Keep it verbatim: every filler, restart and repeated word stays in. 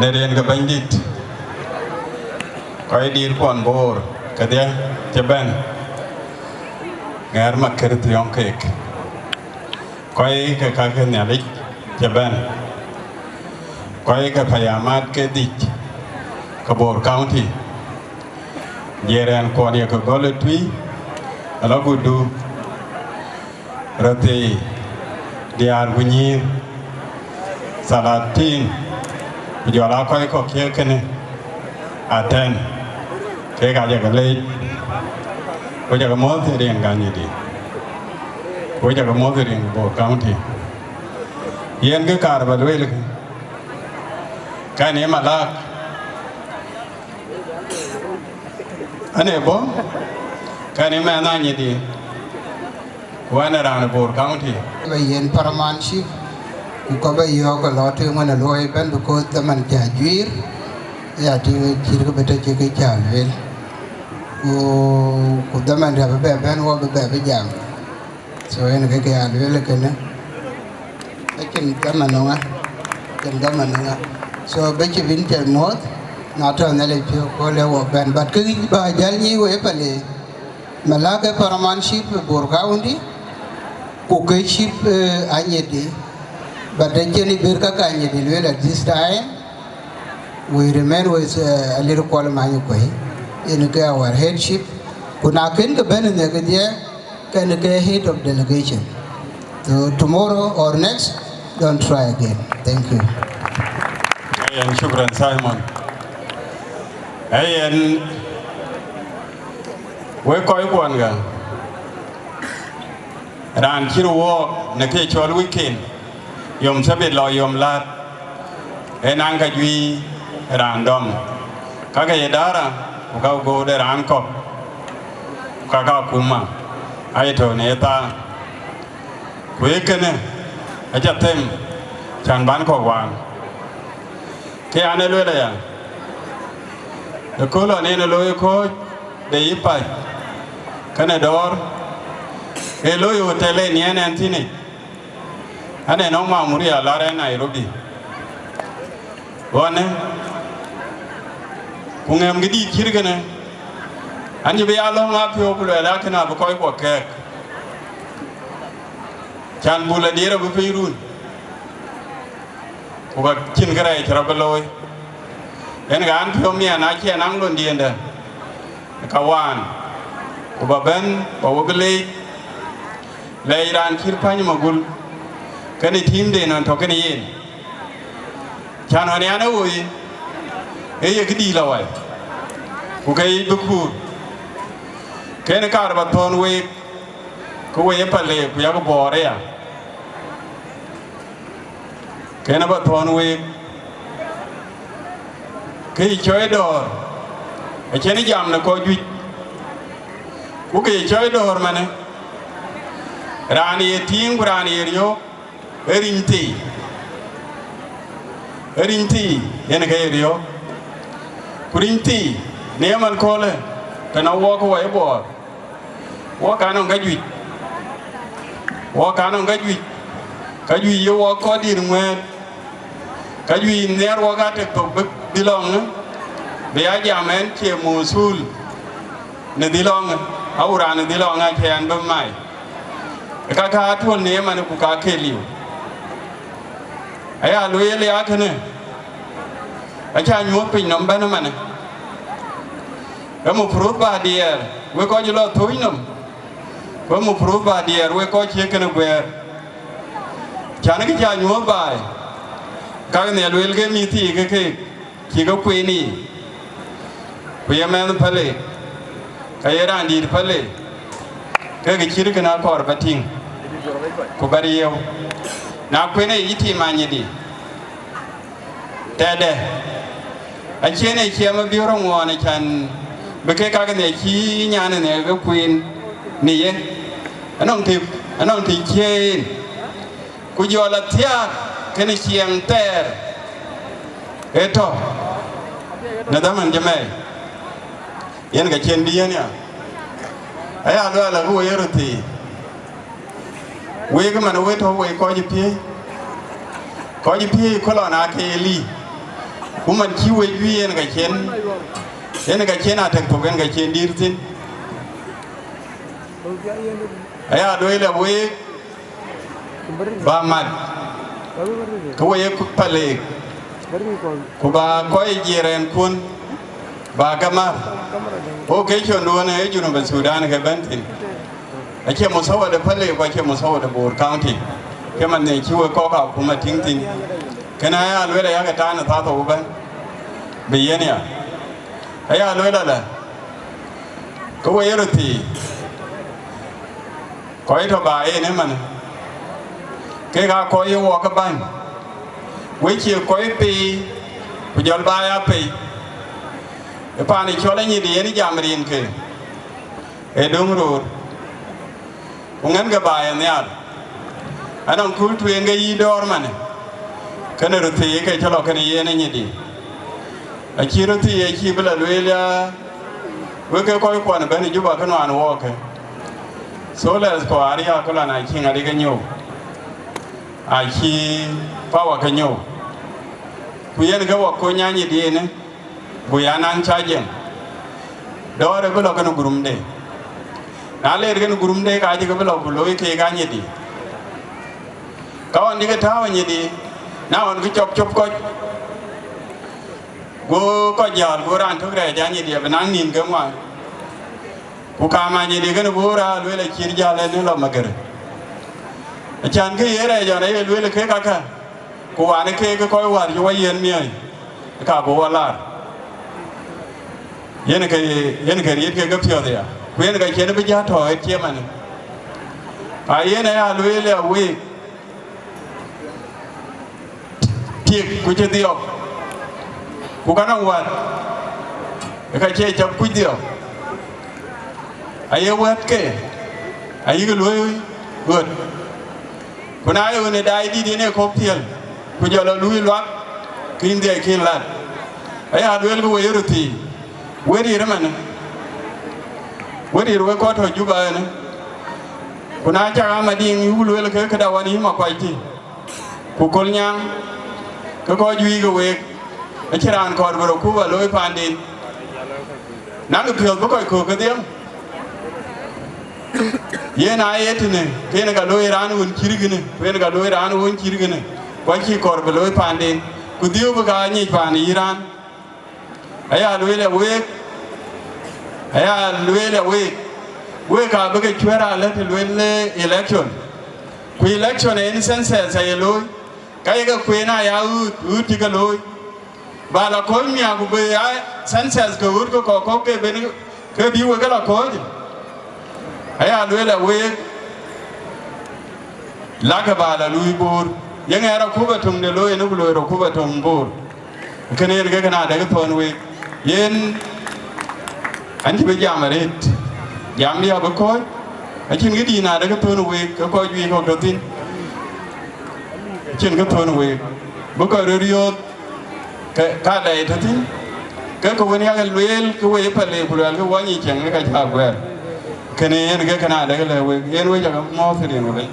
Në rin ke Bɛ̈nydït, kɔc dït kuɔn Bor kedhie cï bɛ̈n, ŋɛɛr makër thiɔ̈ŋ keek, kɔc ke ka ke Nhialic cï bɛ̈n, kɔc ke payamat ke dhïc ke Bor County, jiɛɛr ɛn kuɔn ye ke gɔl ë tui, ala gudu, röthii, diäär ku nyïïr, salatin, ku jɔl aa kɔc kɔ̈k cie kënë atɛ̈n, kek aa jɔ ke leec, ku jɔ ke mɔ̈ɔ̈th ë rin ke Anyidi, ku jɔ ke mɔ̈ɔ̈th ë rin ke Bor County. Yen kë kaar ba lueel kë, kɛn ë malak, anë bɔ̈, kɛn ë mɛnh Anyidi, ku ɛn ë raan ë Bor County. Ba yen paramount chief, ku ka ba yɔ̈ɔ̈k ë lɔ tueŋ wën ë luɔi ëbɛ̈n, because dhaman cä juiir, ya tïŋ cït kë bï tɔ cï kë cä lueel. Ku, ku dhaman rɛ̈p ëbɛ̈n bɛ̈n wɔ bï bɛ bï jam. So, yen kë ke ya lueel kënë. Acïn dhaman nɔŋ ë, acïn dhaman nɔŋ ë. So, bï cï bïn piɛth muɔ̈ɔ̈th, na tɔ Nhialic piɔ̈u, ku le wɔ bɛ̈n. But kë ba jäl nyïï wei pale, malak ë paramount chief ë Bor County, ku ke chief, eh, Anyidi. But acïn ë ber ka ke Anyidi lueel at this time. We remain with, uh, a little Kuɔl Many Kuei, yen ke our head chief. Ku na kën ke bɛ̈n në kedhie, kɛn ke head of delegation. So tomorrow or next, don't try again. Thank you. Ayen, shukran, Simon. Ayen, wek kɔc kuɔn ka. Raan cï röt wɔɔk në kë cɔl weekend, yom Thabit lɔ yom laat, ee naŋ ka juëc raan dɔm, ka ke ye dara, ku ka goor de raan kɔ̈k, ku ka ka akuma, aye tɔ̈u në ye thaa. Ku ee kënë, aca them, can ban kɔ̈k waan. Kë an, ee lueel aya, ëkööl lɔn en ë looi ë kɔ̈ɔ̈c de yï pac, kënë dɔ̈ɔ̈r, ee looi hotel en yɛn ɛn thïn yic, an, ee nɔŋ Mamuria lar ɛn Nairobi. Ɣɔnë, ku ŋɛm kë dïït cït kënë, an, cï bï ya lɔ̈ŋ apiɔ̈u ku luɛɛl akënë abï kɔc kuɔ kɛ̈ɛ̈k, can bul adiɛɛr abï piny run. Ku ka cïn kërɛɛc cï rɔt bï looi. Yen ke an, piɔ̈u miɛn acie naŋ londiɛ̈ndë ka waan, ku ba bɛ̈n ba we bï leec, lɛc raan cït Pany Magul, kënë tiimden nɔn tɔ̈ kënë yen. Can ɣɔn yan ë woi, ee ye këdïït lɔ wai, ku ke yic bï kuur. Kënë kaar ba thɔ̈n week, ku we ye pale ku yak bɔɔr aya. Kënë ba thɔ̈n week, kë cï cɔɔi dɔ̈ɔ̈r, acïn jam në kɔc juëc, ku kë cï cɔɔi dɔ̈ɔ̈r manë, raan ye tiiŋ ku raan ye riɔ̈ɔ̈k, ee riny thii, ee riny thii yen ke ye riɔ̈ɔ̈k, ku riny thii në ye man köölë, tënë wɔɔk ke wɔ ye bɔɔr. Wɔk ka nɔŋ ka juëc, wɔk ka nɔŋ ka juëc, ka juëc ye wɔk kɔc dït ŋuɛ̈ɛ̈n, ka juëc nhiɛɛr wɔk atek thok bï dhilɔŋ, bï ya jam ɛn cie mothul në dhilɔŋ, au raan në dhilɔŋ acie ɛn bï mai. Ka ka atuɔl në ëmën ku ka ke liu. Aya lueel ya kënë, aca nyuɔ̈th piny nɔm bɛ̈n ëmënë. Ë mupurut ba diɛɛr wek kɔc lɔ thööc nɔm, ku ë mupurut ba diɛɛr wek kɔc cie kënë guɛɛr. Can kë ca nyuɔ̈th baai, ka ke Nhialic lueel ke mïth thii ke keek cï ke kueen yiic, ku ye mɛnh pale, ka ye raan dïït pale, ke kë cït kënë akɔɔr ba tïŋ, ku ba riëëu. Na kueen ë yï tim anyïdï, tɛ̈dë, acïn ë ciɛm ë biöör aŋuɔɔn ë can bï kek kak nhiɛc cï nyan ë nhiɛc ke kueen në ye, anɔŋ të, anɔŋ të ciëën, ku jɔl athiaak kënë ciɛɛŋ thɛɛr ë tɔ̈ në dhaman jëmɛi, yen ka cïn bï yen ya. Aya luɛɛl, aku we ye röt thii. Wek man we tɔ̈ wek kɔc piëëc, kɔc piëëc ku lɔn ake ye lik, Ku man cï wek juëc yen ka cen, yen ka cen atëk thok, yen ka cen dïïr thïn. Aya lueel a week ba mat, ke we ye Paleek, ku ba kɔc jiɛɛrɛnkun ba ke mat. Wo ke cɔnduɔn ë Junub Thudan ke bɛ̈n thïn. Acie musawa de Paleek, ku acie musawa de Bor County, ke man ne cï we kɔk akuma tïŋ thïn. Kën aya lueel aya ke tan ë thathou bɛ̈n bï yen ya. Aya lueel ala, ke we ye röt thii, kɔc tɔ̈ ba en ëmën, kek aa kɔc ye wɔ ke bäny, we cie kɔc pei, ku jɔl ba ya pei. Ë paan ë cɔl Anyidi yen jam rinke, ë döŋ röör, ku ŋɛ̈nkë ba ye nhial. Anɔŋ kul tueŋ ke yï dɔɔr manë, kënë röt thii ke cï lɔ kënë yen Anyidi. Acï röt thii acï bï lɔ lueel ya, wek ke kɔc kuɔn bɛ̈n ë Juba ke nuan wɔɔk ke. Soldiers kɔ̈k ariäk ku lɔn acï ŋadï ke nyou, acï power ke nyou. Ku yen ke wɔ kony Anyidi ënë, ku ya naŋ cä jɛm. Dɔɔr ë bï lɔ kënë gurumde. Na leer kënë gurumde, ka cï ke bï lɔ ku looi keek Anyidi. Ka ɣɔn cï ke tääu Anyidi, na ɣɔn kë cɔk cop kɔc, go kɔc jäl, go raan tök rɛɛc Anyidi abï naŋ nïn ke ŋuan. Ku kaam Anyidi kënë Bor aa lueel acït jäl ënë lɔ Magär. Acän kë ye rɛɛc ɣɔn aye lueel kek akä, ku wan ë keek kɔc wäär cï wɔ yiɛ̈n miɔ̈c, ka bï wɔ laar. Yen ke, yen ke riit kek ke piɔ̈ɔ̈th ya, ku yen ka cïn bï jäl tɔ̈ ë tiëmanë. Ayen aya lueel ya week, tik ku cï dhiɔp, ku ka nɔŋ wät, ë ka cie cak kuc dhiɔp. Aye wɛ̈tke ayïk luöi ɣöt, ku na ye ɣön ë daai dït yen ë kɔ̈k thiël, ku jɔ lɔ luui luak, ke yïn dhiɛc kïn lat. Aya lueel ke we ye röt thii, we riir ëmënë, we riir wek kɔc tɔ̈ Juba ënë, ku na cak Amadiŋ yuk lueel ke këda wan yï Makuac tï, ku Kolnyaŋ, ke kɔc juëc ke week, acïn raan kɔɔr bï rɔt kup alooi paanden. Nakï piɔ̈ɔ̈th bï kɔc köök kedhie. Yen aa ye tënë, ke yen ka looi raan wën cït kënë, ku yen ka looi raan wën cït kënë, ku acï kɔɔr bï looi paanden, ku dhiëëu bï ka nyic paan yï raan. Aya lueel a week, aya lueel a week, week aa bï ke cuɛ̈ɛ̈r alë të lueel, eh, election. Ku election en census aye looi, ka ye ke kueen aya ɣööt, ɣööt cï ke looi. Ba lɔ kɔ̈ɔ̈c miäk ku bï ya census ke ɣööt ke kɔ̈k kɔ̈k ke ben ke bï wek ke lɔ kɔ̈ɔ̈c. Aya lueel a week, lakë ba lɔ luui Bor. Ye ŋɛɛr akup ë töŋ de looi ënë, ku looi rɔt kup ë töŋ Bor. Kënë yen ke kën adek thɔ̈n week. Yen an cï bï jam arëët, jam bï abï kɔ̈ɔ̈c. Acïn kë dïït na adek thɔ̈n week, ke kɔc juëc kɔ̈k tɔ̈ thïn. Acïn kë thɔ̈n week, bï kɔc röt riɔ̈ɔ̈th, ke ka dɛɛi tɔ̈ thïn. Ke ke wën yak lueel, ke we ye Paleek ku luɛɛl ke wɔ nyic cieŋ, ke ka cä guɛɛr. Kënë yen ke kën adek lɛ̈k week, yen we cä ke mɔ̈ɔ̈th rin wël.